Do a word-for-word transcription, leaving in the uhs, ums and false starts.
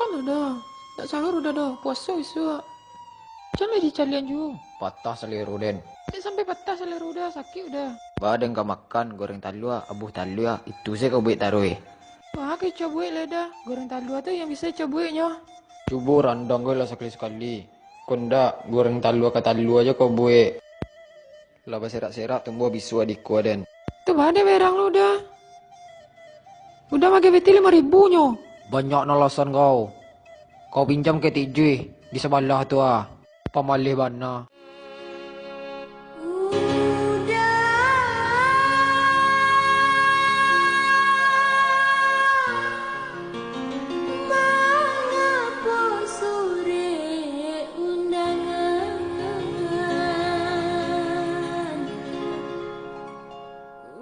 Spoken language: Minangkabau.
Udah dah, nak sahur udah dah, puaso isuak. Macam lai dicalian juo. Patah salero den. Dek sampai patah salero udah, sakik udah. Ba den ka makan goreng talua, abuah talua, itu se ka buek taruih. Wah, ka ica buek lai dah. Goreng talua tu yang bisa ica bueknyo. Cubo randang gai lah sakali-sakali. Kok ndak, goreng talua ka talua ajo kau buek. Lah baserak-serak tumbuah bisuak di ikua den. Tu ba den berang lu dah. Udah magai piti limo ribu nyo. Banyak alasan kau. Kau pinjam ka Tik Juih di sabalah tu ah. Pamaleh bana.